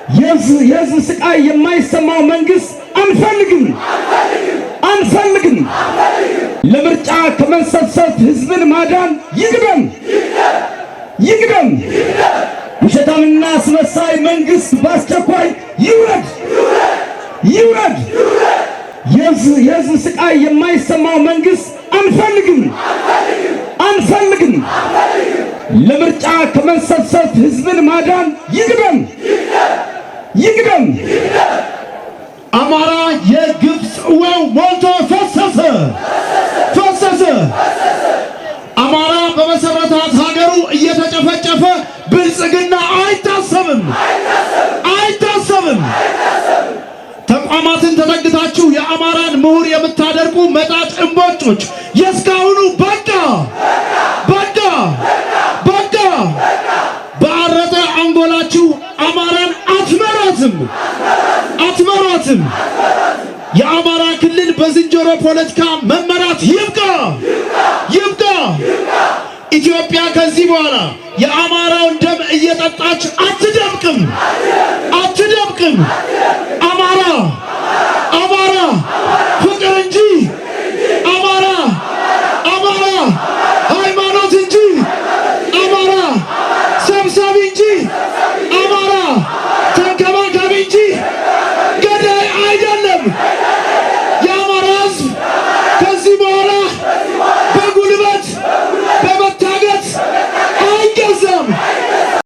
የህዝብ ስቃይ የማይሰማው መንግስት አንፈልግም፣ አንፈልግም። ለምርጫ ከመንሰብሰብ ህዝብን ማዳን ይቅደም፣ ይቅደም። ውሸታምና አስመሳይ መንግስት በአስቸኳይ ይውረድ፣ ይውረድ። የህዝብ ስቃይ የማይሰማው መንግስት አንፈልግም፣ አንፈልግም። ለምርጫ ከመንሰብሰብ ህዝብን ማዳን ይቅደም፣ ይቅደም። አማራ የግፍ ጽዋው ሞልቶ ፈሰሰ፣ ፈሰሰ። አማራ በመሰረታት ሀገሩ እየተጨፈጨፈ ብልጽግና አይታሰብም፣ አይታሰብም። ተቋማትን ተጠግታችሁ የአማራን ምሁር የምታደርጉ መጣጭ እምቦጮች የእስካሁኑ በቃ፣ በቃ፣ በቃ። በአረጠ አንጎላችሁ አማራን አትመሯትም፣ አትመሯትም። የአማራ ክልል በዝንጀሮ ፖለቲካ መመራት ይብቃ፣ ይብቃ። ኢትዮጵያ ከዚህ በኋላ የአማራውን ደም እየጠጣች አትደምቅም፣ አትደምቅም። አማራ፣ አማራ።